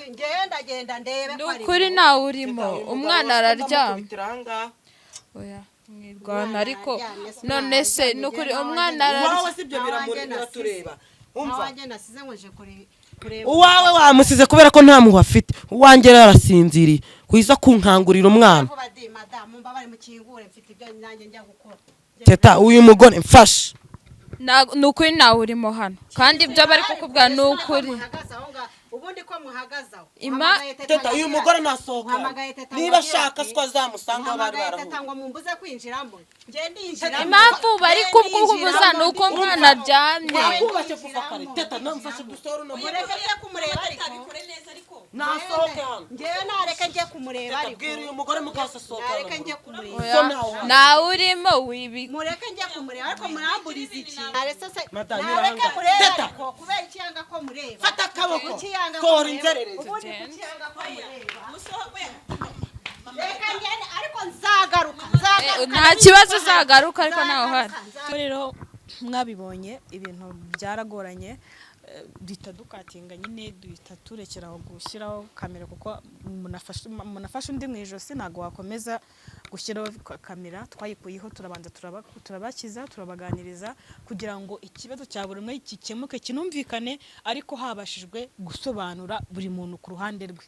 Ngewe ndagenda ndebe Ni ko ari ukuri bo. Ntawe urimo. Teta, uyu mugabo Umwana wose araryama. ndamukubitira ahangaha. Oya, mwirwana ariko. Araryamye, se None umwana se aryamye, ni ukuri njyewe umwana nawe araryama. Uwawe si ibyo Ntawanjye nasize. biratureba, umva. Ntawanjye nasize ngo nje kureba. Uwawe wamusize kubera ko nta muhu afite. Uwanjye rero arasinziriye, wiza kunkangurira umwana. Vuba di madamu, mbabare mukingure, mfite ibyo nanjye njya gukora. Teta, uyu mugore mfashe. Ni ukuri ntawe urimo hano, kandi ibyo bari kukubwira ni ukuri. Muhagaze aho ngaho, ubundi ko muhagaze aho. Ima- Uhamagaye Teta, uyu ngo mugore nasohoka. Uhamagaye Teta Niba ngo ashaka ati- siko azamusanga aho bari Uhamagaye Teta barahuye. ngo mumbuze kwinjiramo, njye ndinjiramo. Impamvu bari kukubuza ni uko umwana aryamye. Nakubashye kuva kare, Teta, namfashe dusore uno mugore. Mureke njye kumureba ariko. Nasohoke hano. Njyewe nareke njye kumureba Teta, ariko. bwira uyu mugore mukasosoka. Nareke njye kumureba. Oya, So ntawe uhari. ntawe urimo wibi. Mureke njye kumureba ariko, muramburiza iki? Narese se Madamu, nareke nyura mureba. Teta. Ariko kubera iki yanga ko mureba? Fata akaboko. Kuki yanga ko Tora mureba? inzererezi. Ubundi kuki yanga ko mureba? Reka ngende ariko nzagaruka, nzagaruka. Nta kibazo, uzagaruka, ariko ntawe uhari. Nzagaruka. Rero mwabibonye, ibintu byaragoranye, duhita dukatinga nyine, duhita turekera aho gushyiraho kamera, kuko umuntu afashe undi mu ijosi ntabwo wakomeza gushyiraho kamera. Twayikuyeho, turabanza turabakiza, turabaganiriza kugira ngo ikibazo cya buri umwe gikemuke, kinumvikane, ariko habashijwe gusobanura buri muntu ku ruhande rwe.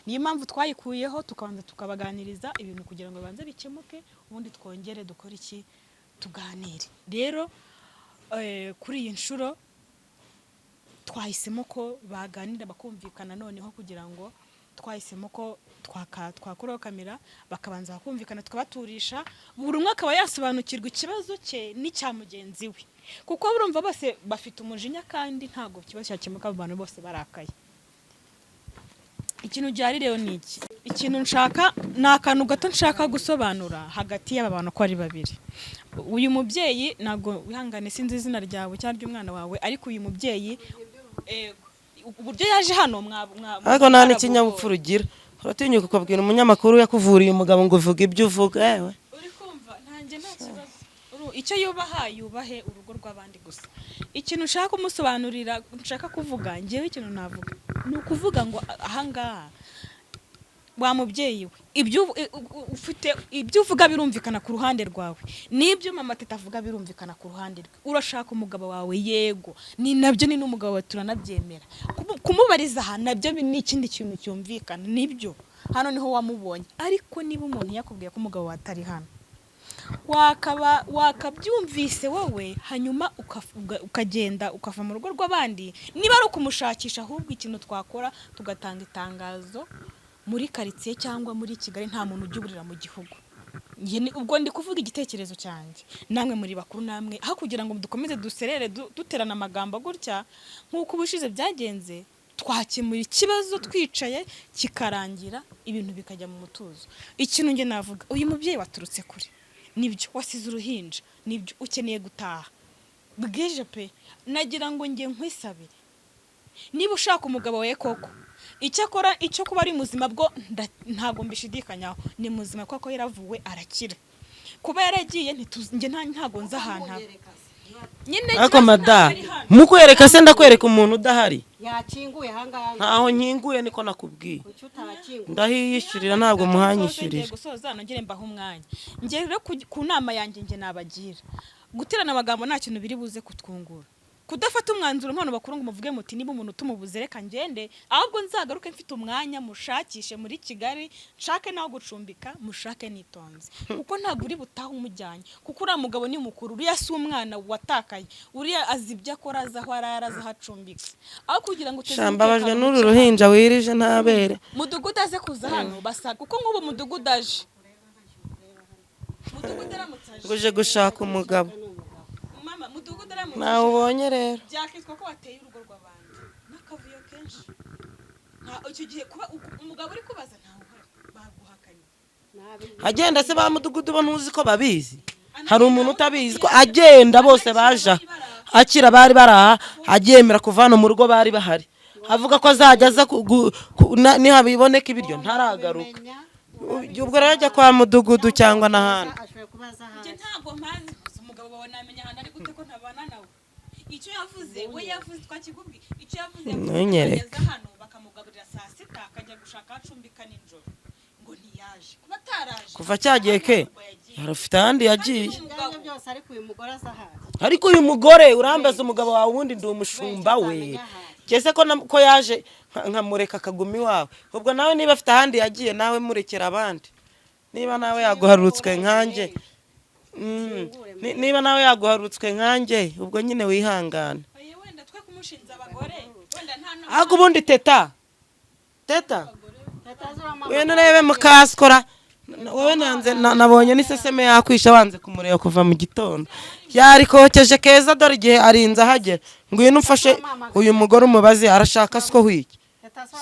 Niyo mpamvu twayikuyeho, tukabanza tukabaganiriza ibintu kugira ngo bibanze bikemuke, ubundi twongere dukore iki? Tuganire. Rero kuri iyi nshuro twahisemo ko baganira bakumvikana noneho, kugira ngo twahisemo ko twakuraho kamera, bakabanza bakumvikana, tukabaturisha, buri umwe akaba yasobanukirwa ikibazo cye n'icya mugenzi we, kuko urumva bose bafite umujinya, kandi ntabwo ikibazo cyakemuka abo bantu bose barakaye. Ikintu gihari rero ni iki: ikintu nshaka ni akantu gato nshaka gusobanura hagati y'aba bantu ko ari babiri. Uyu mubyeyi, ntabwo wihangane, sinzi izina ryawe cyangwa ry'umwana wawe, ariko uyu mubyeyi, uburyo yaje hano Ariko nta n'ikinyabupfura ugira. Uratinyuka ukabwira umunyamakuru yakuvuriye umugabo ngo uvuge ibyo uvuga, ewe. Uri kumva, ntanjye nta kibazo. Icyo yubaha, yubahe urugo rw'abandi. Gusa ikintu nshaka kumusobanurira, nshaka kuvuga ngewe, ikintu navuga ni ukuvuga ngo ahangaha wa mubyeyi we, ibyo ufite, ibyo uvuga birumvikana ku ruhande rwawe, n'ibyo mama Teta avuga birumvikana ku ruhande rwe. Urashaka umugabo wawe, yego, ni nabyo, ni n'umugabo wawe, turanabyemera. Kumubariza aha nabyo ni ikindi kintu cyumvikana, nibyo, hano niho wamubonye. Ariko niba umuntu yakubwiye ko umugabo wawe atari hano, wakaba wakabyumvise wowe, hanyuma ukagenda ukava mu rugo rw'abandi, niba ari ukumushakisha. Ahubwo ikintu twakora, tugatanga itangazo muri karitsiye cyangwa muri Kigali, nta muntu ujya uburira mu gihugu. Ubwo ndi kuvuga igitekerezo cyanjye, namwe muri bakuru, namwe aho kugira ngo dukomeze duserere duterana amagambo gutya nk'uko ubushize byagenze, twakemura ikibazo twicaye, kikarangira, ibintu bikajya mu mutuzo. Ikintu njye navuga, uyu mubyeyi waturutse kure, nibyo, wasize uruhinja, nibyo, ukeneye gutaha bwije pe. Nagira ngo njye nkwisabire, niba ushaka umugabo we koko, icyakora icyo kuba ari muzima bwo ntabwo mbishidikanyaho, ni muzima kuko yaravuwe arakira. Kuba yaragiye njye ntabwo nzi ahantu aba nyine. Ariko Ikibazo mada, ntabwo ari hano. Mukwereka se? Ndakwereka umuntu udahari? Yakinguye ahangaha. Ntaho nkinguye, niko nakubwiye. Kuki utakinguye? Ndahiyishyurira, ntabwo muhanyishyurira. Ngiye gusoza, nongere mbahe umwanya. Njye rero ku nama yanjye njye nabagira, guterana amagambo nta kintu biri buze kutwungura. Kudafata umwanzuro nk'abantu bakuru ngo muvuge muti: "Niba umuntu tumubuze, reka ngende, ahubwo nzagaruke mfite umwanya, mushakishe muri Kigali, nshake naho gucumbika, mushake nitonze," kuko ntabwo uri butahe umujyanye, kuko uriya mugabo ni mukuru, uriya si umwana watakaye, uriya azi ibyo akora, azi aho arara, azi aho acumbika. Aho kugira ngo uteze Shambabajwe umutekano n'uru muke ruhinja wirije ntabere. Mudugudu aze kuza hano basa, kuko nk'ubu mudugudu aje, mudugudu aramutse aje Ngo uje gushaka umugabo. Mama, mudugudu aramutse Ntawe aje ubonye rero. byakitwa ko wateye urugo rw'abandi n'akavuyo kenshi. Nta icyo gihe kuba umugabo uri kubaza ntawe uhari, baguhakanye. Agenda se, ba mudugudu bo ntuzi ko babizi? Hari umuntu utabizi ko agenda bose baje aha? Akira bari baraha, aryemera kuva hano mu rugo bari bahari, avuga ko azajya aza nihabiboneka ibiryo ntaragaruka. Ubwo rero ajya kwa mudugudu cyangwa n'ahandi. Ashoboye kuba aza Njye hanze. ntabwo mpazi gusa umugabo wawe, namenya ahantu ari gute ko ntabana nawe? Icyo yavuze we, yavuze, twakikubwiye icyo yavuze, yavuze ko Ntunyereke. ageze hano bakamugaburira saa sita. gushaka acumbika nijoro ngo ntiyaje kuba ataraje Kuva cyagiye ke yarafite ahandi yagiye. Ibyo byose ariko uyu mugore aza ahari. Ariko uyu mugore urambaza umugabo wawe, ubundi ndi umushumba we. Kese ko ko yaje nkamureka akaguma iwawe, ubwo nawe niba afite ahandi yagiye, nawe murekera abandi. Niba nawe yaguharutswe nkanjye, niba nawe yaguharutswe nkanjye, ubwo nyine wihangane. Oya, wenda twe kumushinza abagore, wenda nta no Ahubwo ubundi teta teta wenda urebe mukaskora wowe nanze nabonye n'iseseme yakwisha wanze kumureba kuva mu gitondo, yarikokeje keza. Dore igihe arinze ahagera. Ngwino umfashe uyu mugore umubaze arashaka siko hwiki.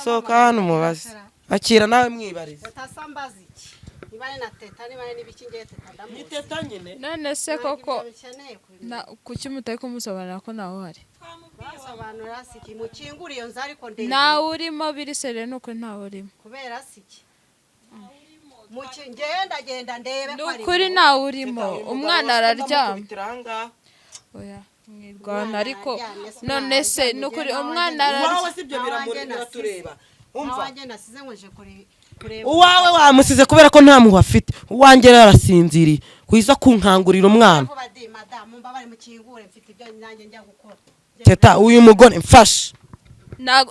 Sohoka hano umubaze, akira nawe mwibarize. Teta sambaza iki? Niba ari na teta, niba ari n'ibiki, ngiye teta ndamuzi. Teta nyine. None se koko Ntabwo ibyo bikeneye kubimenya. na kuki mutari kumusobanurira ko ntawe uhari? Basobanura si iki? Mukingure iyo nzu ariko ndende. Ntawe urimo biri sere, ni ukuri ntawe urimo. Kubera si iki? Ngewe ndagenda ndebe Ni ko ari ukuri ntawe urimo, umwana araryama. Oya, mwirwana ariko none se ni ukuri umwana Uwawe araryama. si ibyo biratureba, umva. Uwanjye nasize ngo nje kureba. Uwawe wamusize kubera ko nta muhu afite, uwanjye rero arasinziriye, wiza kunkangurira umwana. Vuba di madamu, mbabare mukingure, mfite ibyo nanjye njya gukora. Teta, uyu mugore mfashe.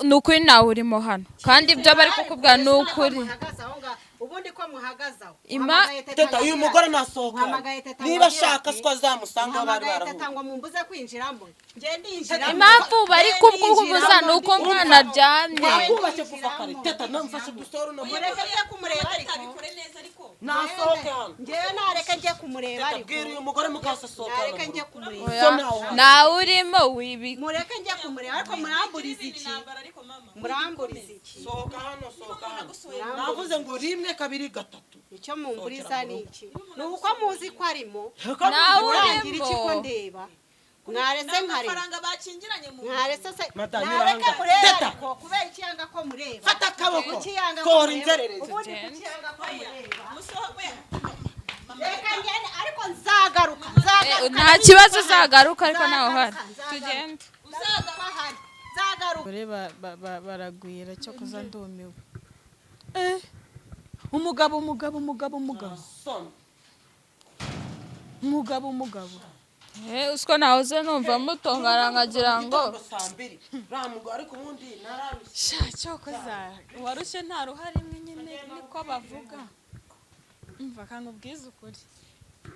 Ni ukuri ntawe urimo hano, kandi ibyo bari kukubwira ni ukuri. Muhagaze aho ngaho, ubundi ko muhagaze aho. Ima- Muhamagaye Teta, uyu mugore nasohoka Muhamagaye teta niba ngo agira ashaka ati, siko azamusanga aho bari muhamagaye teta barahuye. ngo mumbuze kwinjiramo, nge ndinjiramo. Impamvu bari kukubuza ni uko umwana aryamye. Twakubashye kuva kare. Teta, namfashe dusore uno mugore. Mureke njye kumureba ariko. Atabikore neza ariko. Nasohoke hano. Ngewe nareke njye kumureba Teta, ariko. bwira uyu mugore mukasasohoka hano Nareke mu njye rugo. kumureba. Oya, ntawe urimo wibi. Mureke njye kumureba ariko, muramburiza iki? Intambara ariko mama. Muramburiza iki? Sohoka hano, sohoka hano. Navuze ngo rimwe, kabiri, gatatu. Icyo mumburiza ni iki? Ni uko muzi ko arimo. Ntawe Murangira iki ko urimo. ndeba? Mwaretse nkareba. Amafaranga bakingiranye mu Mwaretse se. Madamu, Nareke iranga. mureba Teta. ariko, kubera iki yanga ko mureba? Fata akaboko. Kuki yanga ko Tora mureba? inzererezi. Ubundi kuki yanga ko mureba? musohoke. Reka ngende ariko nzagaruka, nzagaruka. Nta kibazo, uzagaruka ariko ntawe uhari. Tugende. Nzagaruka ahari. Nzagaruka. Abagore baragwira cyo kuza, ndumiwe. Umugabo, umugabo, umugabo, umugabo, umugabo, umugabo. Usiko nawe uze numva mutongana nkagira ngo Gitondo saa mbiri uriya mugore, ariko ubundi nararushye. Sha, cyokoza uwarushye nta ruhare imwe nyine, niko bavuga. Umva kankubwize ukuri,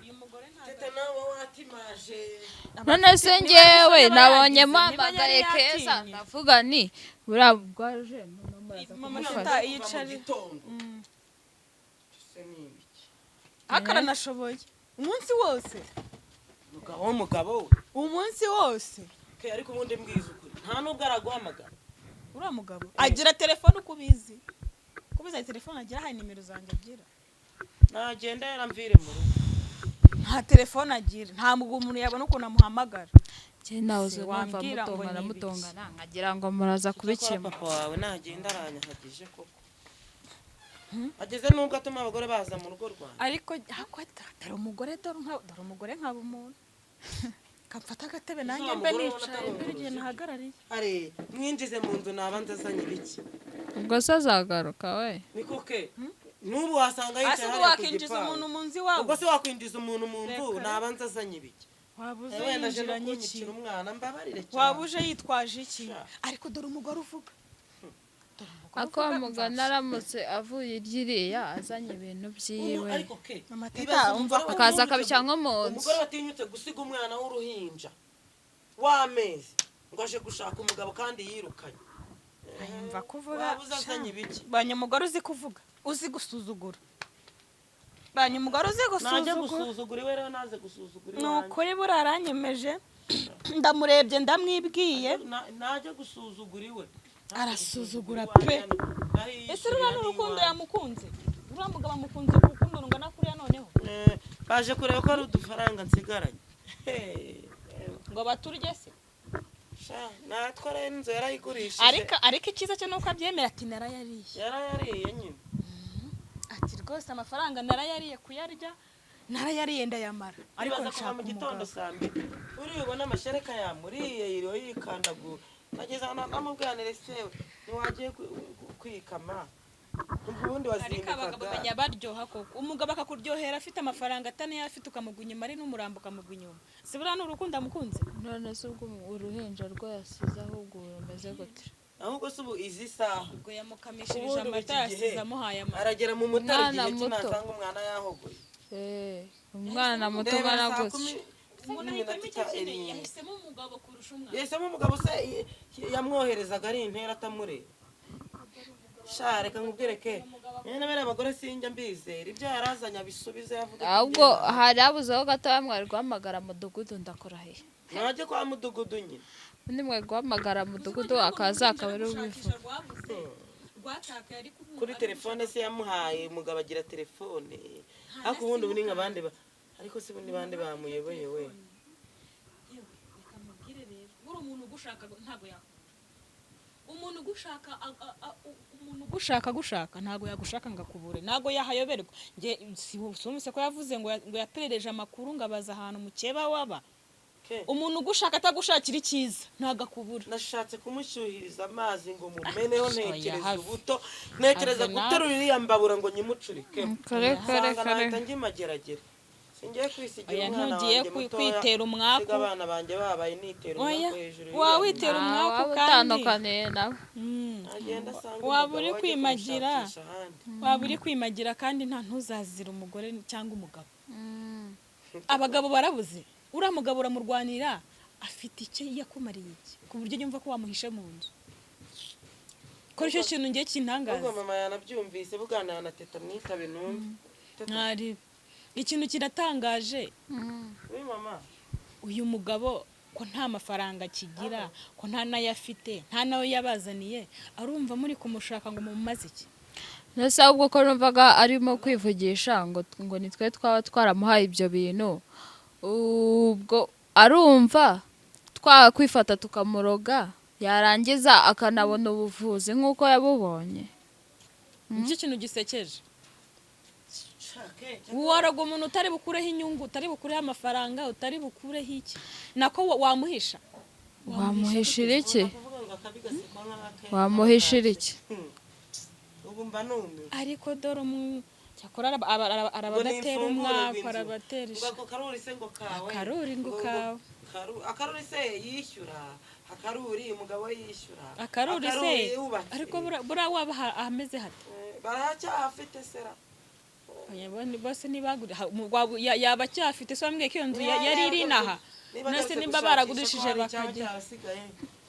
uyu mugore ntabwo Teta, nawe watimaje. None se ngewe niba nabonye yagize, niba mpamagaye yari keza, yatinye. ndavuga ni buriya bwaje mama muraza Mama kumufasha. Teta Kuva mu yicare. gitondo. Ese ni ibiki? Akaranashoboye umunsi wose. Umugabo w'umugabo we. Umunsi wose. Ke, ariko ubundi mbwiza ukuri, nta nubwo araguhamagara? Uriya mugabo agira telefone, uko ubizi, uko ubizi telefone agira, hari nimero zanjye agira. Nagenda yaramvire mu rugo. Nta telefone agira, nta umuntu yabona ukuntu amuhamagara. Njye nawe uze Se, numva wambwira ngo mutongana ni ibiki? mutongana nkagira ngo muraza Cyakora kubikemura. papa wawe nagenda aranyahagije koko, ageze nubwo atuma abagore baza mu rugo rwanjye. Ariko hakwata dore umugore, dore nka dore umugore, nkaba umuntu kamfata agatebe nanjye mbe mugore ubona nicaye atari mbere igihe umugore. nahagarariye. Are mwinjize mu nzu, nabanza azanye ibiki. Ubwo se azagaruka we? Niko ke, n'ubu wasanga Hasi yicaye ubwo hariya ku wakinjiza gipangu. umuntu mu nzu iwawe? Ubwo se wakwinjiza umuntu mu nzu Reka. nabanza azanye ibiki? Waba uze Wenda aje no yinjiranye iki? kunyicira umwana, mbabarire cyane. Waba uje yitwaje iki? Ariko dore umugore uvuga, dore umugore Ako uvuga. mugana aramutse avuye iryiriya azanye ibintu byiwe, Ariko ke, Mama Teta, ibaze umva umugore akaza watinyutse akabishyira nko mu nzu. Umugore watinyutse gusiga umwana w'uruhinja w'amezi ngo aje gushaka umugabo kandi yirukanye. Mva kuvuga. Waba uzi azanye ibiki? Banya umugore uzi kuvuga, uzi gusuzugura, banya umugore uzi Najya gusuzugura. gusuzugura iwe rero, naze gusuzugura Ni iwanjye. ukuri buriya aranyemeje, ndamurebye ndamwibwiye. Najya gusuzugura iwe. Arasuzugura Iwanjye pe. hano, naho Ese yishyurira ruriya ni urukundo n'iwanjye. yamukunze? Uriya mugabo amukunze urukundo rungana kuriya noneho? Baje kureba ko ari udufaranga nsigaranye. Hey, Ngo baturye se? Sha, natwe rero inzu yarayigurishije. Ariko icyiza cyo ni uko abyemera, ati narayariye. Yarayariye nyine. Ati rwose amafaranga narayariye, kuyarya narayariye ndayamara, ariko Ibaza kuva nshaka mu gitondo umugabo. saa mbiri, uriya ubona amashereka yamuriye, yiriwe yikandagura, nageze aho namubwanire sewe ntiwagiye kwikama. Ubwo ubundi Ariko abagabo wazindukaga. bajya baryoha koko. Umugabo akakuryohera afite amafaranga atanayo afite, ukamugwa inyuma, ari n'umurambo ukamugwa inyuma. Si buriya ni urukundo amukunze? None se ubwo uruhinja rwo yasize ahubwo ubu rumeze gute? Ahubwo se ubu izi saha, Ubwo yamukamishirije ubundi ubu amata, iki gihe yasize amuhaye amata. aragera mu mutara Umwana igihe muto. kinasanga umwana yahogoye. Eh, umwana muto Ndeba ungana saa gutya. kumi Umuntu ahitamo n'iminota icyo akeneye. 7. Yahisemo umugabo kurusha umwana. Yahisemo umugabo se yamwoherezaga ari intera atamureba. Sha, reka nkubwire ke, nyine bariya abagore sinjya mbizera. Ibyo yarazanye abisubize, yavuga ko Ahubwo ibyo hari habuzeho gatoya mwari guhamagara mudugudu, ndakurahiye. Mwajye kwa mudugudu nyine. Undi mwari guhamagara mudugudu akaza akaba ari ubivuga. Rwabuze, rwatakaye, ariko ubu Kuri telefone se yamuhaye, umugabo agira telefone. Ariko ubundi ubu ni nka bande ariko se ubundi bande bamuyoboye we? Yewe, reka mubwire rero, buri umuntu ugushaka ntabwo yakubura. Umuntu ugushaka umuntu ugushaka gushaka ntabwo yagushaka ngo akubure, ntabwo yahayoberwa. Nge si ko yavuze ngo ngo yaperereje amakuru, ngo abaza ahantu mukeba waba. Ke, Umuntu ugushaka atagushakira icyiza ntabwo akubura. Nashatse kumushyuhiriza amazi ngo mumeneho. Oya, Ntekereza have. ubuto, ntekereza Have nawe. guterura iriya mbabura ngo nyimucurike, Kare kare nsanga kare. nahita ngimageragere. Singiye kwisigira Oya, umwana ntugiye wanjye mutoya, kwitera umwaku. siga abana banjye babaye nitera Oya, umwaku hejuru waba y'iriya. witera umwaku Waba kandi utandukaniye nawe. Agenda asanga Waba umugabo uri ajye kwimagira. kumushakisha ahandi. Waba uri kwimagira kandi nta ntuzazira umugore cyangwa umugabo. Abagabo barabuze. Uriya mugabo uramurwanira, afite icyo yakumariye iki ku buryo yumva ko wamuhishe mu nzu? Ko icyo kintu ngiye kintangaza. Ubwo mama yanabyumvise, buganira na teta, mwitabe numve. Teta, Mwari, ikintu kiratangaje. wi mama. Uyu mugabo ko nta mafaranga akigira, ko nta n'ayo afite, nta n'ayo yabazaniye, arumva muri kumushaka ngo mumumaze iki? Ndetse ahubwo ko numvaga arimo kwivugisha ngo ni twe twaba twaramuhaye ibyo bintu, ubwo arumva twakwifata tukamuroga, yarangiza akanabona ubuvuzi nk'uko yabubonye? Nicyo kintu gisekeje. Shake. Waraga umuntu utari bukureho inyungu, utari bukureho amafaranga, utari bukureho iki, nako wamuhisha. Wamuhishira iki? Kuvuga ngo akabi gasekwa nk'akeza. Wamuhishira iki? Ubu mba numiwe. Ariko dore cyakora arabadatera Ngo ni umwaku, imfungure. arabatera Ngo ako karuri se ngo kawe. Akaruri ngo kawe. Akaruri se yishyura, akaruri umugabo we yishyura. Akaruri se yubatse. Ariko buriya waba ahameze hate? Baracyahafite sera. Oya, bose ntibagure yaba acyafite se? Wambwiye ko iyo nzu yari iri inaha. Niba None se agarutse nimba gushakisha baragurishije ko hari icyaba bakajya cyarasigaye.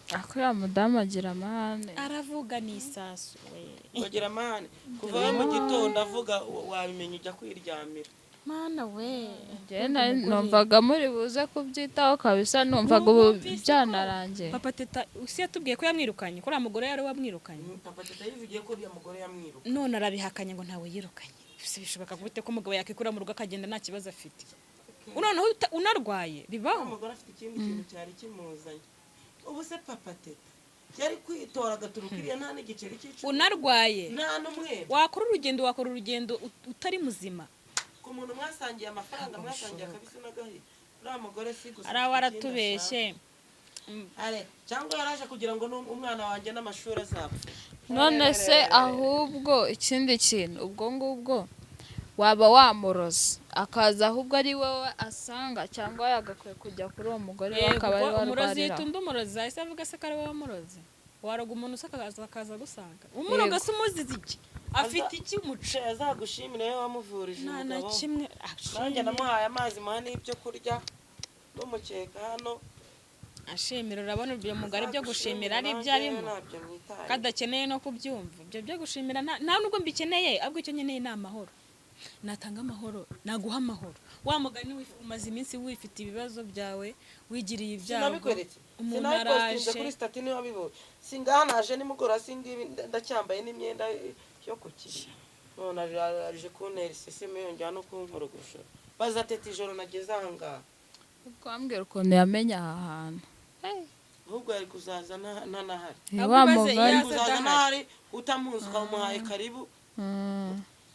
Ako uriya mudamu agira amahane. Aravuga n'isasu we. Bagira amahane kuva we mu gitondo avuga, wabimenya ujya kwiryamira. Mana we! Njyewe numvaga muri buze kubyitaho kabisa, numvaga ubu Numvise ko byanarangiye. Papa Teta usi yatubwiye ko yamwirukanye, ko uriya mugore yari wamwirukanye. Papa Teta yivugiye ko uriya mugore yamwiruka. None arabihakanye ngo ntawe yirukanye. Ese bishoboka gute ko umugabo yakikura mu rugo akagenda nta kibazo afite, noneho unarwaye? Bibaho? Umugore afite ikindi kintu cyari kimuzanye. Ubu se Papa Teta yari kwitora agaturuka iriya nta n'igiceri cy'icumi, Unarwaye, nta n'umwenda. wakora urugendo utari muzima. Ku muntu mwasangiye amafaranga, mwasangiye akabisi n'agahiye, uriya mugore si gusa Arawe afite ikindi aratubeshye. ashaka. Are, cyangwa yaraje kugira ngo umwana wanjye n'amashuri azapfe. None se ahubwo ikindi kintu, ubwo ngubwo waba wamuroze akaza ahubwo ari wowe asanga, cyangwa yagakwiye kujya kuri uwo mugore we Yego, akaba ari we umurozi arwarira? yita undi umurozi, ahise avuga se ko ari wowe wamuroze? Waroga umuntu se akaza agusanga? Umuroga se umuziza iki? Afite iki umuca? She, azagushimire we wamuvurije Nta na umugabo. kimwe. Nanjye namuhaye amazi, muha n'ibyo kurya n'umukeka hano. Ashimira, urabona ibyo mugari byo gushimira ari ibyo Nanjye arimo ntabyo mwitaye. Kadakeneye no kubyumva. Ibyo byo gushimira nta nubwo mbikeneye, ahubwo icyo nkeneye ni amahoro. Natanga amahoro, naguha amahoro. Wa mugani umaze iminsi wifite ibibazo byawe, wigiriye ibyago, Sinabikweretse? umuntu Sinabipostinze araje. kuri status? Niba bibonye, singaha naje nimugoroba, singibi ndacyambaye n'imyenda yo ku kiriyo, none aje kuntera iseseme, yongera no kunkorogoshora. Baza Teta ijoro nageze aha ngaha. Kwambwira ukuntu yamenye aha hantu. Ahubwo yari kuzaza ntanahari. Ahubwo Wa ibaze mugani. Yari yaza kuzaza adahari. ntahari, utamuzi ukamuhaye karibu,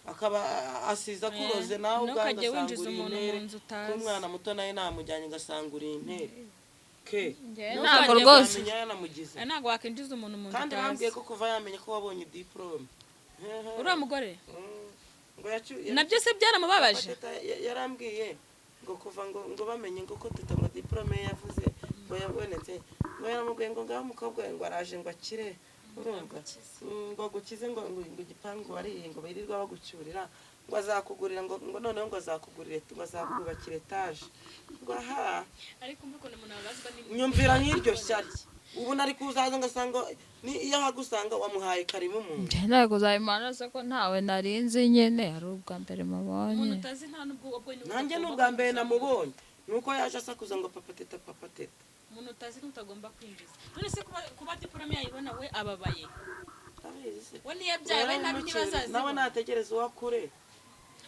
akaba asiza akuroze nawe ubwawe, Ntukajye ugasanga winjiza uri umuntu mu intere. nzu utazi. K'umwana muto nawe namujyanye, ugasanga uri intere ke. Ntabwo rwose. Yamenya yanamugize. Ntabwo wakwinjiza umuntu mu nzu Kandi bambwiye utazi. ko kuva yamenya ko wabonye diporome. Uriya mugore Ngo yacu nabyo se byaramubabaje. Teta yarambwiye ngo kuva ngo bamenye ngo ko Teta ngo diplome ye yavuze ngo yabonetse, ngo yaramubwiye ngo ngaho umukobwa we ngo araje ngo akire, urumva, ngo agukize, ngo igipangu wariye ngo birirwa bagucyurira, ngo azakugurira, ngo noneho ngo azakugurira, ngo azakubakira etaje, ngo aha. Ariko umva ukuntu umuntu ababazwa. Nyumvira nk'iryo shyari, ubu nari kuzaza ngasanga ni iyo ahagusanga wamuhaye karibu mu nzu. Njye nari kuzabimana se ko ntawe narinzi nyine, ari ubwa mbere Umuntu mubonye. utazi nta nubwo ubwo ni Nanjye ni ubwa mbere namubonye, nuko yaje asakuza ngo "Papa Teta, Papa Teta." Umuntu utazi ntutagomba kwinjiza. None se kuba diplome yayibona, we ababaye? Ndabizi se. We ntiyabyaye, we nta Nawe ntibazazibona. nategereza uwo akure.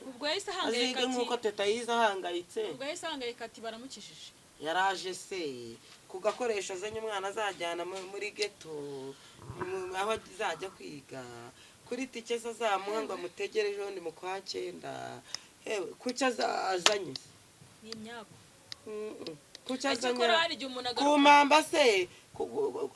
Ubwo yahise ahangayika Azige ati nk'uko Teta yize ahangayitse. Ubwo yahise ahangayika ati baramukijije. Yaraje se ku gakoresho azanye umwana azajyana muri geto, aho azajya kwiga, kuri tike se azamuha ngo amutegere ejo bundi mu kwa cyenda. Hewe, kuki azanye se? Ni imyaku. Kuki azanye? Cyakora hari igihe umuntu Ku agaruka. mpamba se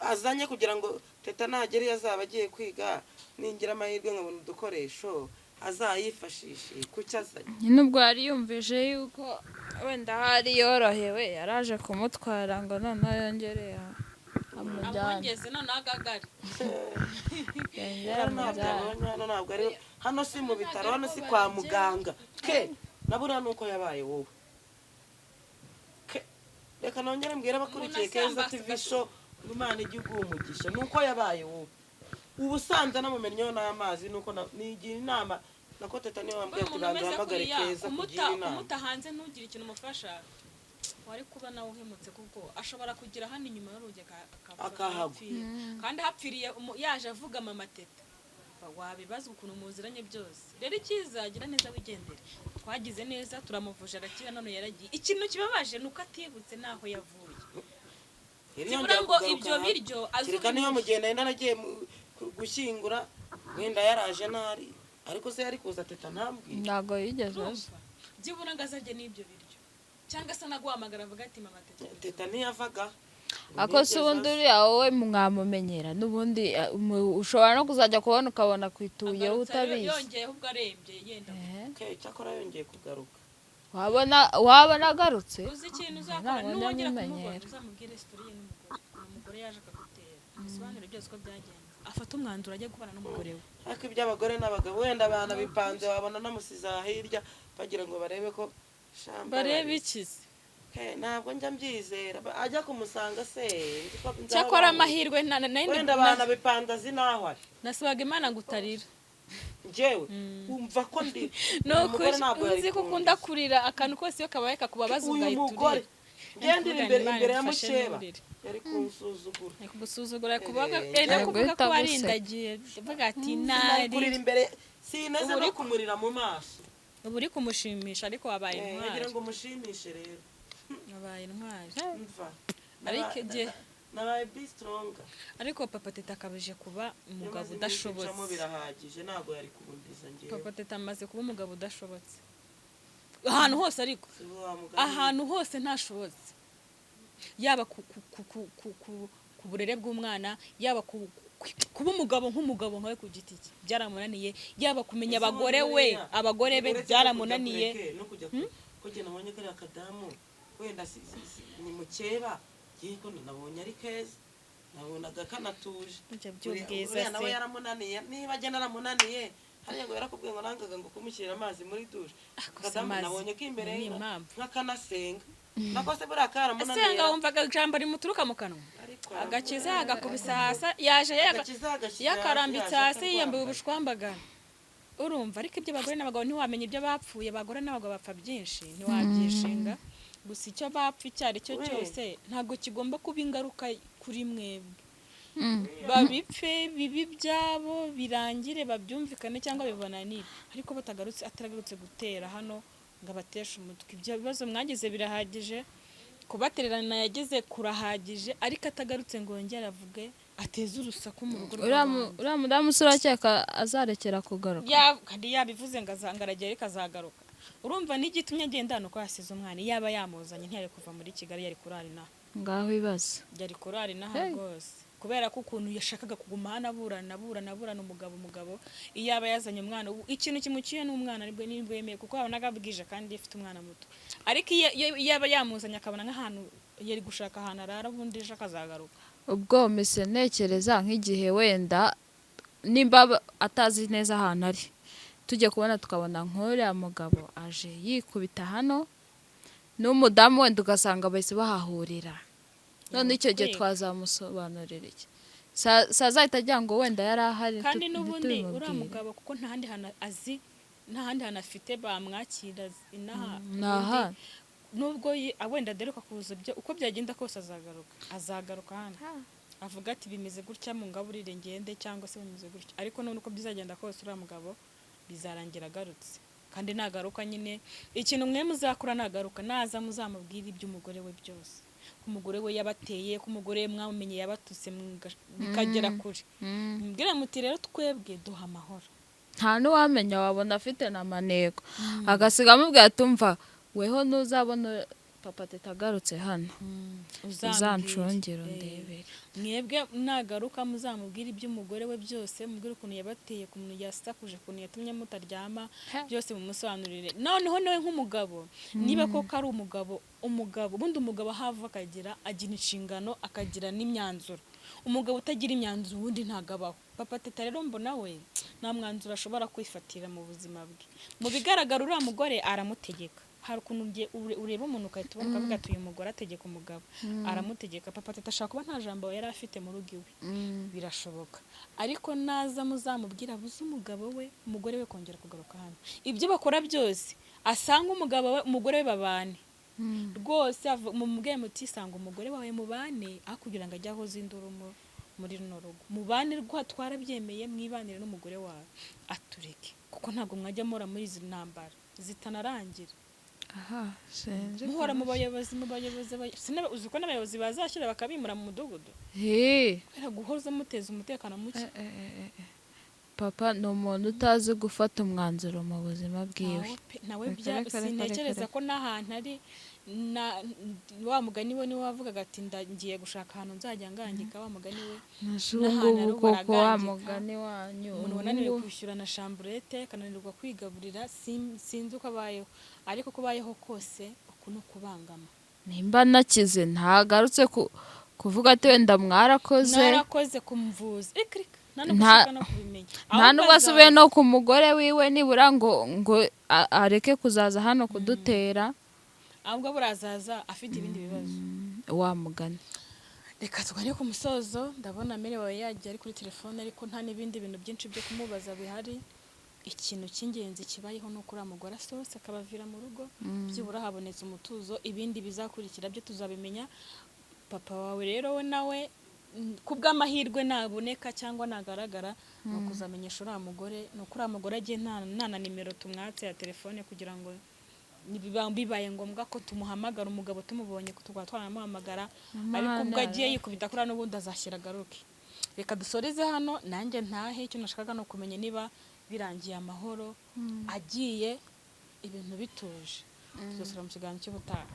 azanye kugira ngo Teta nagera iyo azaba agiye kwiga, ningira amahirwe nkabona udukoresho azayifashishe, kuki azanye? Nyine ubwo yari yumvise yuko wenda hari yorohewe, yaraje kumutwara ngo noneho yongere amujyane. Amwongeze noneho agagare. Yongere Hano ntabwo amujyane. abonye, hano ntabwo ari hano, si mu bitaro, hano si kwa muganga ke naburiya nuko yabaye wowe ke. Reka nongere mbwire abakurikiye Umuntu Keza asamba TV Show ngo Imana ijye iguha umugisha nuko yabaye wowe. Ubusanzwe namumennyeho n'amazi, nuko nigira inama nako Teta niwe wambwiye ati Umuntu banza umeze uhamagare kuriya Keza kumuta kugira inama. Kumuta hanze ntugire ikintu umufasha, wari kuba nawe uhemutse, kuko ashobora kugira hano inyuma y'urugi akavuga ko Akahagwa. hapfiriye. Kandi hapfiriye yaje avuga "Mama Teta", wabibaza ukuntu muziranye byose. Rero icyiza, gira neza wigendere. Twagize neza turamuvuje arakira, none yaragiye. Ikintu kibabaje ni uko atibutse n'aho yavuye. Yari Sibura yongera ngo kugaruka ibyo aha. biryo Kereka niba mu gihe nari naragiye gushyingura wenda yaraje ntari, ariko se yari kuza Teta ntambwire? Ntabwo yigeze aza. Urumva? Byibura ngo azarye n'ibyo biryo, cyangwa se anaguhamagara avuga ati "Mama Teta." Teta ntiyavaga. Ako se ubundi uriya wowe mwamumenyera n'ubundi, ushobora no kuzajya kubona ukabona kwituyeho Agarutse rero utabizi. yongeyeho ubwo arembye yenda. Eh, Cyakora yongeye kugaruka. Wabona agarutse. Uzi ikintu uzakora? Ntabwo Nuwongera njya kumubona, mumenyera. uzamubwire story ye n'umugore, ukuntu umugore yaje akagutera, bisobanure byose uko byagenze, afate umwanzuro ajye kubana n'umugore we. Ariko iby'abagore n'abagabo wenda abana bipanze, wabona namusize aha hirya bagira ngo barebe ko shamba. Barebe ikize. Ntabwo njya mbyizera. Ajya kumusanga se nzi ko nzaba Cyakora amahirwe wenda abana bipanze azi n'aho ari. Nasabaga Imana ngo utarira. Njyewe wumva ko ndi Ni uyu mugore ukuri ntabwo yari uzi ko ukunda kurira, akantu kose iyo kabaye kakubabaza Uyu ugahita mugore urira. ngendera imbere Imana imbere ya idufashe mukeba nturire. yari kunsuzugura. Ari kugusuzugura, ari kuvuga no Yari kuvuga ko guhita aguseka. warindagiye, avuga ati Sinari kurira nari imbere, sineze Ubu no uri kumurira mu maso. Ubu uri kumushimisha, ariko wabaye intwari. Wagira ngo mushimishe rero. Wabaye intwari. Mva. Ariko Nabaye be strong. Ariko Papa Teta akabije kuba umugabo Yamaze iminsi udashobotse. icamo birahagije, ntabwo yari kubundiza njyewe. Papa Teta amaze kuba umugabo udashobotse ahantu hose, ariko Si wa mugani. ahantu hose ntashobotse, yaba ku burere bw'umwana, yaba kuba umugabo nk'umugabo nkawe ku giti cye byaramunaniye, yaba kumenya Ese abagore we buriya, abagore be uretse no kujya byaramunaniye. Kureke, no kujya ko njye nabonye kariya kadamu wenda ni mukeba, yego nabonye ari keza, nabonaga kanatuje. Ibyo by'ubwiza Uriya nawe se. yaramunaniye, niba agenda aramunaniye hariya ngo yarakubwiye ngo nangaga ngo kumushyirira amazi muri dushe. Gusa Kadamu amazi nabonye ko imbere ni impamvu. nk'akanasenga nako se buriya karamunaniye. Asenga wumvaga ijambo rimuturuka mu kanwa. Ariko Agakiza agakubisa hasi yaje Agakiza agashyira yakarambitse yaje hasi yiyambaye akarwambaye. Ubushwambagara urumva. Ariko ibyo abagore n'abagabo ntiwamenya ibyo bapfuye. Abagore n'abagabo bapfa byinshi, ntiwabyishinga. Gusa icyo bapfa icyo ari cyo We. cyose ntabwo kigomba kuba ingaruka kuri mwebwe. Babipfe bibi byabo birangire, babyumvikane cyangwa bibananire, ariko batagarutse, ataragarutse gutera hano ngo abateshe umutwe. Ibyo bibazo mwagize birahagije, kubatererana yagize kurahagije, ariko atagarutse ngo yongere avuge ateze urusaku mu rugo rw'abandi. Uriya mudamu se urakeka azarekera kugaruka? Kandi yabivuze ngo azangaragiye, ariko azagaruka. Urumva n'igitumye agenda hano ko yasize umwana, yaba yamuzanye ntiyari kuva muri Kigali, yari kurara inaha. Ngaho ibaze. Yari kurara inaha Hey. rwose. Kubera ko ukuntu yashakaga kuguma hano aburana aburana aburana umugabo iyo aba yazanye umwana, ubu ikintu kimuciye n'umwana nibwo yemeye, kuko yabonaga bwije kandi ifite umwana muto. Ariko iyo aba yamuzanye akabona nk'ahantu yari gushaka ahantu arara, ubundi ejo akazagaruka. Ubwo mpise ntekereza nk'igihe wenda nimba atazi neza ahantu ari, tujye kubona tukabona nk'uriya mugabo aje yikubita hano n'umudamu, wenda ugasanga bahise bahahurira. None icyo gihe Kwiga. twazamusobanurira iki? Sazahita agira ngo wenda yari ahari Kandi n'ubundi uriya ntitubimubwire. mugabo, kuko nta handi hantu azi, nta handi hantu afite bamwakira inaha. Ni aha. Nubwo wenda aderuka kuza, ibyo uko byagenda kose azagaruka hano avuga ati bimeze gutya, mu ngaburire ngende, cyangwa se bimeze gutya. Ariko none uko bizagenda kose, uriya mugabo bizarangira agarutse. Kandi nagaruka nyine, ikintu mwe muzakora, nagaruka naza muzamubwire iby'umugore we byose, ko umugore we yabateye, ko umugore we mwamumenye yabatutse bikagera kure. Mubwire muti rero twebwe duha amahoro. Nta n'uwamenya, wabona afite na maneko, agasiga amubwira ati umva, weho ntuzabona Papa Teta agarutse hano, uzancungire undebere. Mwebwe nagaruka muzamubwire iby'umugore we byose, mubwire ukuntu yabateye, ukuntu yasakuje, ukuntu yatumye mutaryama, byose mumusobanurire. Noneho nawe nk'umugabo, niba koko ari umugabo, umugabo ubundi umugabo aho ava akagira, agira inshingano, akagira n'imyanzuro. Umugabo utagira imyanzuro ubundi ntabwo abaho. Papa Teta rero mbona we nta mwanzuro ashobora kwifatira mu buzima bwe. Mu bigaragara uriya mugore aramutegeka. Hari ukuntu ureba umuntu ugahita ubona, ukavuga ati uyu mugore ategeka umugabo, aramutegeka. Papa Teta ashobora kuba nta jambo yari afite mu rugo iwe, birashoboka. Ariko naza muzamubwira abuze umugabo we, umugore we kongera kugaruka hano. Ibyo bakora byose, asanga umugabo we, umugore we babane rwose. Mumubwire muti sanga umugore wawe mubane, aho kugira ngo ajye ahoze induru muri runo rugo. Mubane rwa twarabyemeye, mwibanire n'umugore wawe, atureke, kuko ntabwo mwajya muhora muri izi ntambara zitanarangira. Aha sinzi. Muhora mu bayobozi, mu bayobozi, uzi ko n'abayobozi bazashyira bakabimura mu mudugudu He. kubera guhoza muteza umutekano muke. Papa ni umuntu utazi gufata umwanzuro mu buzima bwiwe. Ntawe pe, nawe Reka, bya reka, reka, sintekereza reka. ko n'ahantu ari na wa mugani we niwe wavugaga ati ngiye gushaka ahantu nzajya ngangika, wa mugani we. Nase ubu N'ahantu ngubu ari koko wa baragangika. mugani wanyu, Umuntu ubu wananiwe ngubu kwishyura na chambrette, akananirwa kwigaburira, sinzi uko abayeho, ariko uko abayeho kose uku ni ukubangama. Nimba nakize, ntagarutse kuvuga ati wenda mwarakoze. Mwarakoze kumvuza ikrika, nta no gushaka no kubimenya. Nta Ahubwo nubwo asubiye azaza. no ku mugore wiwe nibura ngo areke kuzaza hano kudutera. Ahubwo burazaza afite ibindi bibazo. Wa mugani. Reka tugane ku musozo. Ndabona mere wawe yagiye ari kuri telefone, ariko nta n'ibindi bintu byinshi byo kumubaza bihari. Ikintu cy'ingenzi kibayeho ni uko uriya mugore asohotse akabavira mu rugo, byibura habonetse umutuzo. Ibindi bizakurikira byo tuzabimenya. Papa wawe rero we nawe, ku bw'amahirwe naboneka cyangwa nagaragara, ni ukuzamenyesha uriya mugore, ni uko uriya mugore agiye nta na nimero tumwatse ya telefone, kugira ngo nibiba bibaye ngombwa ko tumuhamagara, umugabo tumubonye tukaba twanamuhamagara. Ariko ubwo agiye yikubita kuri n'ubundi azashyira agaruke. Reka dusoreze hano, nanjye ntahe. Icyo nashakaga ni ukumenya niba birangiye amahoro, agiye ibintu bituje. Tuzasubira mu kiganiro cy'ubutaha.